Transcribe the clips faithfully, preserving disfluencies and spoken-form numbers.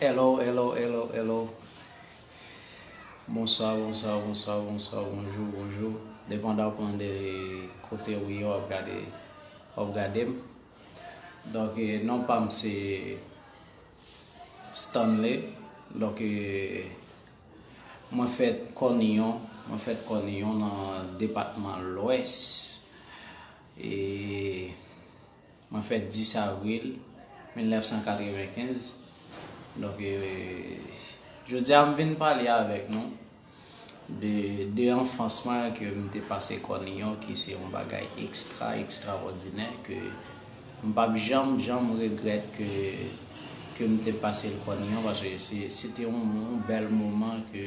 Hello, hello, hello, hello. Bonswa, bonswa, bonswa, bonswa, bonjou, bonjou. Depandan w pran de kote ou ye, w ap gade, w ap gade m. Donk, eh, non pa m se Stanley. Donk, eh, mwen fèt Kòniyon. Mwen fèt Kòniyon nan depatman Lwès. E Mwen fèt dis avril mil nèf san katrevenkenz. Donk, eh, jodi a m vin pale avèk nou de, de anfans mwen ke m te pase Kòniyon, ki se yon bagay ekstra, ekstrawòdinè, ke m p ap janm, janm regrèt ke, ke m te pase l Kòniyon, paske se, se te yon, yon bèl moman ke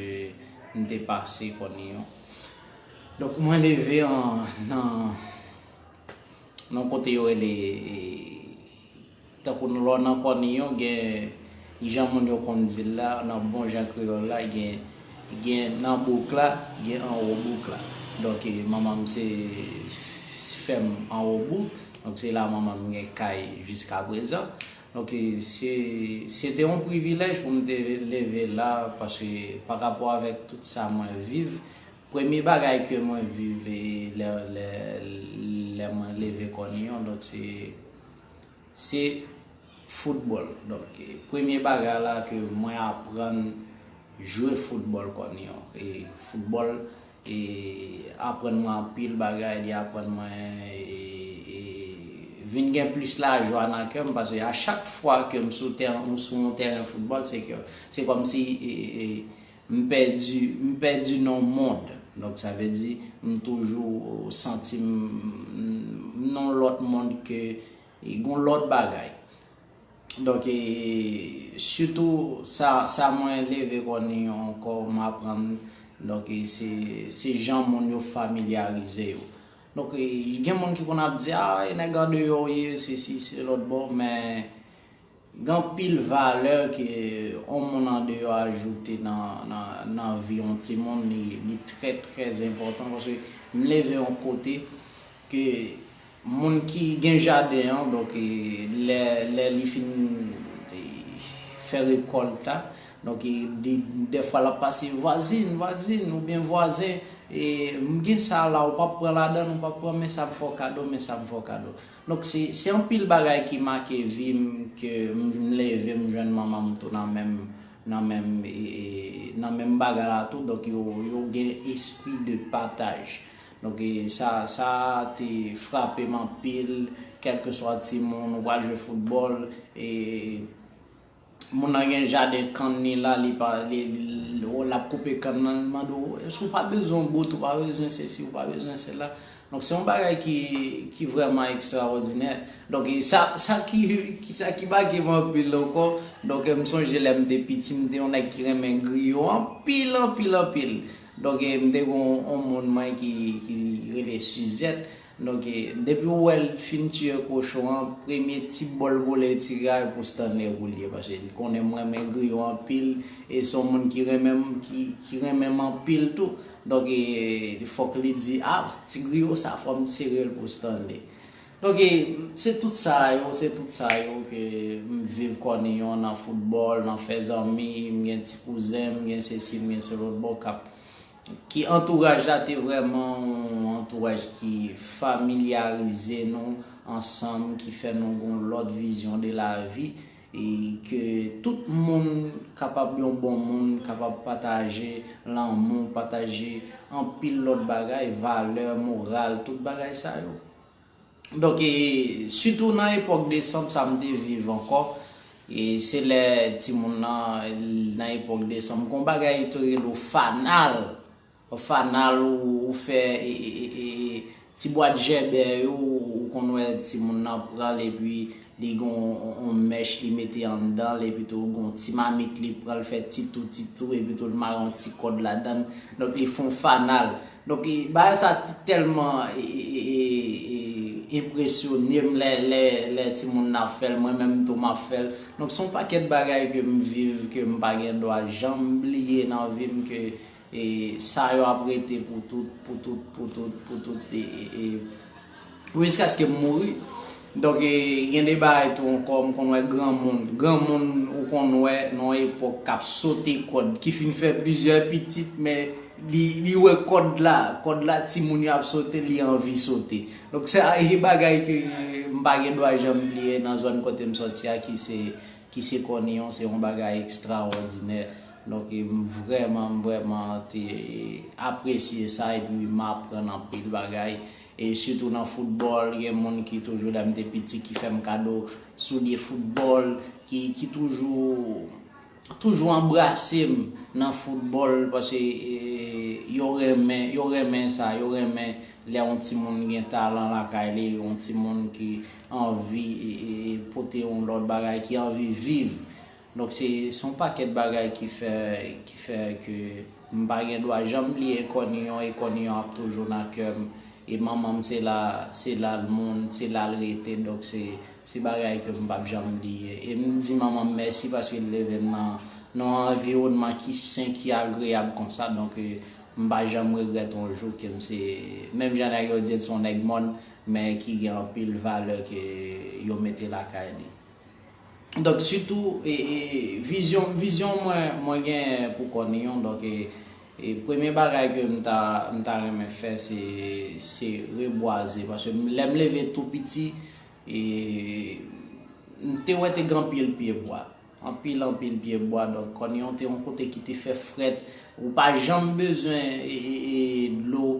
m te pase Kòniyon. Donk, mwen leve an, nan, nan kote yo rele, eh, tankou lè w nan Kòniyon, gen, jan moun yo konn di l la, nan bon jan kreyòl la, gen, gen nan bouk la, gen anwo bouk la. Donk, eh, manman m se fè m anwo bouk, donk se la manman m gen kay jiskaprezan. Donk, eh, se, se te yon privilèj pou m te leve la, paske pa rapò avèk tout sa mwen viv, premye bagay ke mwen viv, eh, lè, lè, lè mwen leve Kòniyon, donk se, se foutbòl. Donk, eh, premye bagay la ke mwen aprann jwe foutbòl Kòniyon. E foutbòl, eh, aprann mwen anpil bagay, li aprann mwen, eh, eh, vin gen plis lajwa nan kè m, paske a chak fwa ke m sou tèren, m sou yon tèren foutbòl, se ke, se kòmsi, eh, eh, m pèdi, m pèdi nan yon mond. Donk, sa vle di, m toujou santi m, m nan yon lòt mond ke, e, gon lòt bagay. Donk, e, sitou, sa, sa mwen leve Kòniyon ankò, m aprann, donk, e, se, se jan moun yo familyarize yo. Donk, e, gen moun ki konn ap di, "Ah, e nèg andeyò w ye, se si, se lòt bò," men gen anpil valè ke yon moun andeyò ajoute nan, nan, nan vi yon timoun, li, li trè, trè enpòtan, paske m leve yon kote ke moun ki gen jaden an, donk, e, lè, lè li fin, e, fè rekòlt la, donk, e, de, dèfwa l ap pase, "Vwazin, vwazin, oubyen vwazen, e, m gen sa la, ou p ap pran ladan l, ou p ap pran, men sa m fè w kado, men sa m fè w kado." Donk, se, se anpil bagay ki make vi m, ke m, m leve, m jwenn manman m tou nan menm, nan menm, e, e, nan menm bagay la tou. Donk, yo, yo gen espri de pataj. Donk, e, sa, sa te frape m anpil, kèlkeswa timoun, ou pral jwe foutbòl, e, moun nan gen jaden kann li la, li pa, li, li, l ap koupe kann nan, li mande w, èske w pa bezwen yon bout, ou pa bezwen sesi, ou pa bezwen sela. Donk, se yon bagay ki, ki vrèman ekstrawòdinè. Donk, e sa, sa ki, ki, sa ki make m anpil ankò, donk, e, m sonje lè m te piti, m te yon nèg ki renmen griyo anpil, anpil, anpil. Donk, e, m te gen yon, yon moun mwen ki, ki rele Suzette. Donk, e, depi w wè l fin tiye kochon an, premye ti bòl pou l retire a, e pou Stanley pou l ye, paske li konnen m renmen griyo anpil, e se yon moun ki renmen m, ki, ki renmen m anpil tou. Donk, e, fòk li di, "Ah, ti griyo sa, fò m sere l pou Stanley." Donk, e, se tout sa yo, se tout sa yo ke m viv Kòniyon nan foutbòl, nan fè zanmi, m gen ti kouzen, m gen sesi, m gen selòtbò k ap ki antouraj la te vrèman yon antouraj ki familyarize nou ansanm, ki fè nou gen yon lòt vizyon de lavi, e ke tout moun kapab yon bon moun, kapab pataje lanmou, pataje anpil lòt bagay, valè, moral, tout bagay sa yo. Donk, e, sitou nan epòk desanm, sa m te viv ankò, e se lè timoun nan, nan epòk desanm, gon bagay yo te rele w fanal. Fanal, ou, ou fè, e, e, e, e, ti bwat jèbè yo, ou, ou konn wè timoun nan pran l, epi li gon on, on mèch li mete anndan l, epi tou gon ti mamit li pran l fè ti tou, ti tou, epi tou l mare on ti kòd ladan l. Donk, li fè on fanal. Donk, e, bagay sa t-, tèlman, e, e, e, e, enpresyone m lè, lè, lè timoun nan ap fè l, mwen menm tou m ap fè l. Donk, se yon pakèt bagay ke m viv, ke m pa gen dwa janm bliye nan vi m, ke, e, sa yo ap rete pou tout, pou tout, pou tout, pou tout, e, e, e, pou jiskaske m mouri. Donk, e, gen de bagay tou ankò, m konn wè granmoun, granmoun, ou konn wè nan yon epòk k ap sote kòd, ki fin fè plizyè pitit, men li, li wè kòd la, kòd la timoun yo ap sote, li anvi sote. Donk se yon bagay ke m pa gen dwa janm bliye nan zòn kote m sòti a, ki se, ki se Kòniyon, se yon bagay ekstraòdinè. Donk m vrèman, m vrèman te apresye sa, epi m aprann anpil bagay. E sitou nan foutbòl, gen moun ki toujou, lè m te piti, ki fè m kado soulye foutbòl, ki, ki toujou, toujou anbrase m nan foutbòl, paske e, yo renmen, yo renmen sa, yo renmen lè yon timoun gen talan lakay li, yon timoun ki anvi e, e, e pote yon lòt bagay, ki anvi viv. Donk se, se yon pakèt bagay ki fè, ki fè ke m pa gen dwa janm bliye Kòniyon, e Kòniyon ap toujou nan kè m. E manman m se la, se la l moun, se la l rete. Donk se, se bagay ke m p ap janm bliye. E m di manman m mèsi paske l leve m nan, nan yon anviwònman ki sen, ki agreyab konsa. Donk e, m pa janm regrèt yon jou ke m se, menm jan nèg yo di l se yon nèg mòn, men ki gen anpil valè ke yo mete lakay li. Donk sitou e, e, vizyon, vizyon mwen, mwen gen pou Kòniyon. Donk e, e premye bagay ke m ta, m ta renmen fè se, se rebwaze, paske m, lè m leve tou piti, e, m te wè te gen anpil pye bwa, anpil, anpil pye bwa. Donk Kòniyon te yon kote ki te fè frèt, ou pa janm bezwen e, e, e, dlo,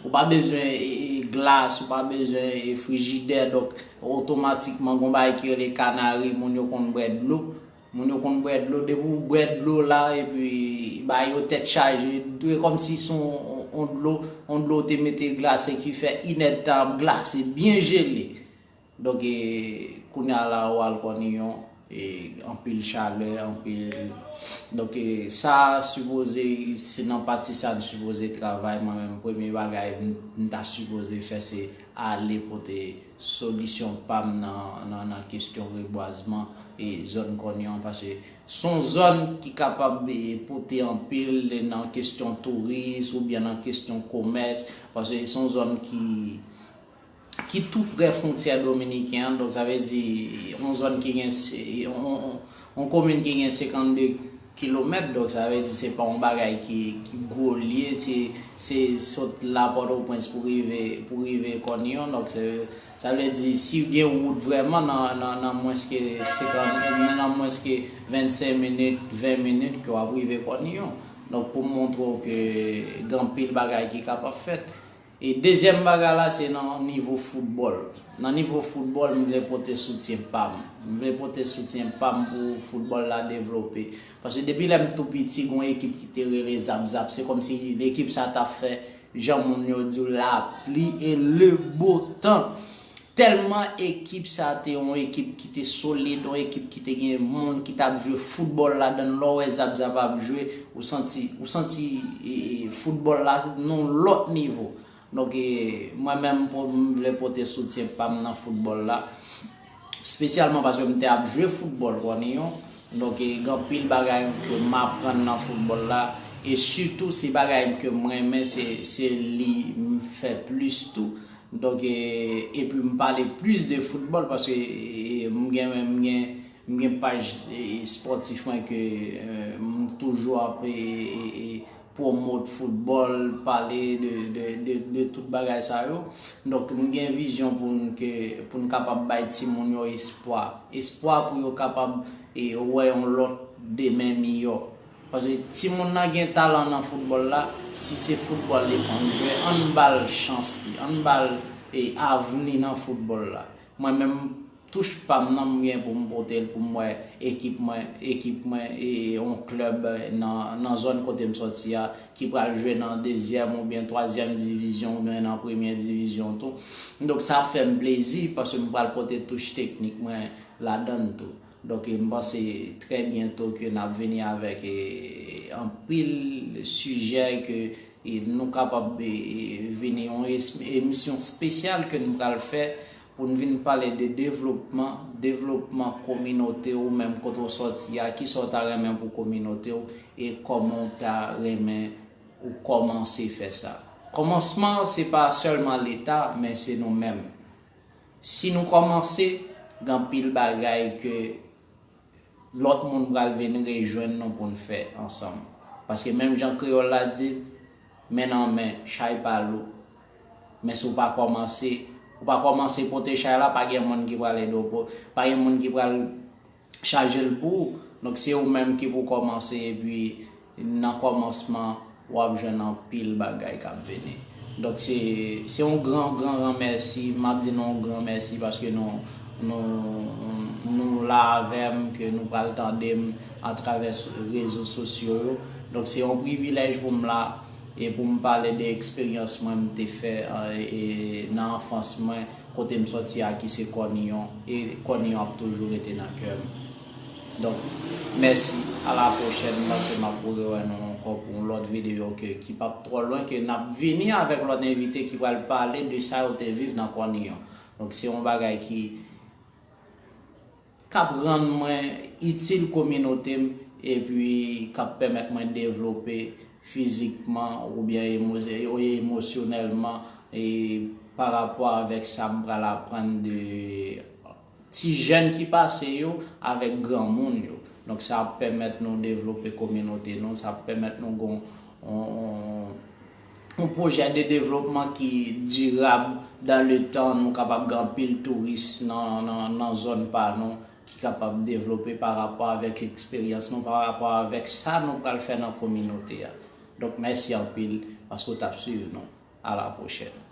ou pa bezwen e, e, glas, ou pa bezwen e, frijidè. Donk otomatikman gon bagay ki rele kanari, moun yo konn bwè dlo. Moun yo konn bwè dlo, depi w bwè dlo la, epi bay yo tèt chaje, dwe kòmsi se yon, yon dlo, yon dlo te mete glase ki fè inèdtan ap glase, byen jele. Donk e, kounye a la ou al Kòniyon, e, anpil chalè, anpil. Donk e, sa sipoze, se nan pati sa n sipoze travay. Mwen menm, premye bagay m, m ta sipoze fè se ale pote solisyon pa m nan, nan, nan kesyon rebwazman e zòn Kòniyon, paske se yon zòn ki kapab e, pote anpil nan kesyon touris oubyen nan kesyon komès, paske se yon zòn ki ki tou prè fwontyè dominiken an. Donk sa vle di yon zòn ki gen se, yon, yon, yon komin ki gen senkannde kilomèt. Donk sa vle di se pa yon bagay ki, ki gwo l ye, se, se sot la Pòtoprens pou rive, pou rive Kòniyon. Donk se, sa vle di si gen wout vrèman nan, nan, nan mwens ke senkant, nan mwens ke vennsenk minit, ven minit ke w ap rive Kòniyon. Donk pou montre w ke gen anpil bagay ki kapab fèt. E dezyèm bagay la, se nan nivo foutbòl. Nan nivo foutbòl, m vle pote soutyen pa m. M vle pote soutyen pa m pou foutbòl la devlope. Paske depi lè m tou piti, gen yon ekip ki te rele Zap Zap. Se kòmsi ekip sa t ap fè, jan moun yo di w, la pli e le bo tan. Tèlman ekip sa te yon ekip ki te solid, yon ekip ki te gen moun ki t ap jwe foutbòl ladan l. Lè w wè Zap Zap ap jwe, ou santi, ou santi e, e, foutbòl la nan yon lòt nivo. Donk e, mwen menm pou m vle pote soutyen pa m nan foutbòl la, espesyalman paske m te ap jwe foutbòl Kòniyon. Donk e, gen anpil bagay ke m aprann nan foutbòl la, e sitou se bagay ke m renmen, se, se li m fè plis tou. Donk e, epi m pale plis de foutbòl paske e, e, m gen, m gen, m gen paj e, espòtif mwen ke e, m toujou ap e, e, e, pwomot foutbòl, pale de, de, de, de tout bagay sa yo. Donk nou gen vizyon pou n ke, pou n kapab bay timoun yo espwa. Espwa pou yo kapab e, wè yon lòt demen miyò. Paske timoun nan gen talan nan foutbòl la, si se foutbòl li konn jwe, ann ba l chans li, ann ba l e, avni nan foutbòl la. Mwen menm, touch pa m nan m gen pou m pote l pou m wè ekip mwen, ekip mwen e yon klèb nan, nan zòn kote m sòti a ki pral jwe nan dezyèm oubyen twazyèm divizyon oubyen nan premyè divizyon tou. Donk sa fè m plezi paske m pral pote touch teknik mwen ladan l tou. Donk m panse trè byento ke n ap vini avèk e, anpil sijè ke e, nou kapab e, e, vini yon es- emisyon espesyal ke nou pral fè pou n vin pale de devlopman, devlopman kominote ou menm kote w sòti a, kisa w ta renmen pou kominote w e kòman w ta renmen ou kòmanse fè sa. Kòmansman se pa sèlman Leta, men se nou menm. Si nou kòmanse, gen anpil bagay ke lòt moun pral vin rejwenn nou pou n fè ansanm. Paske menm jan kreyòl la di, men nan men, chay pa lou. Men si w pa kòmanse, ou pa kòmanse pote chay la, pa gen moun ki pral ede w, pa gen moun ki pral chaje l pou ou. Donk se ou menm ki pou kòmanse, epi nan kòmansman, w ap jwenn anpil bagay k ap vini. Donk se se yon gran, gran, gran mèsi. M ap di nou yon gran mèsi paske nou nou nou la avè m, ke nou pral tande m atravè rezo sosyo yo. Donk se yon privilèj pou m la e pou m pale de eksperyans mwen m te fè e nan anfans mwen, kote m sòti a ki se Kòniyon, e Kòniyon ap toujou rete nan kè m. Donk mèsi, a la pwochèn, m panse m ap rewè nou ankò pou yon lòt videyo ke ki p ap twò lwen, ke n ap vini avèk lòt envite ki pral pale de sa yo te viv nan Kòniyon. Donk se yon bagay ki k ap rann mwen itil kominote m epi k ap pèmèt mwen devlope fizikman oubyen emo- emosyonèlman e pa rapò avèk sa m pral aprann de ti jèn ki pase yo avèk granmoun yo. Donk sa ap pèmèt nou devlope kominote nou, sa ap pèmèt nou gon yon yon pwojè de devlopman ki dirab dan le tan, nou kapab gen anpil touris nan nan nan zòn pa nou ki kapab devlope pa rapò avèk eksperyans nou, pa rapò avèk sa nou pral fè nan kominote a. Donk mèsi anpil paske w t ap swiv nou. A la pwochèn.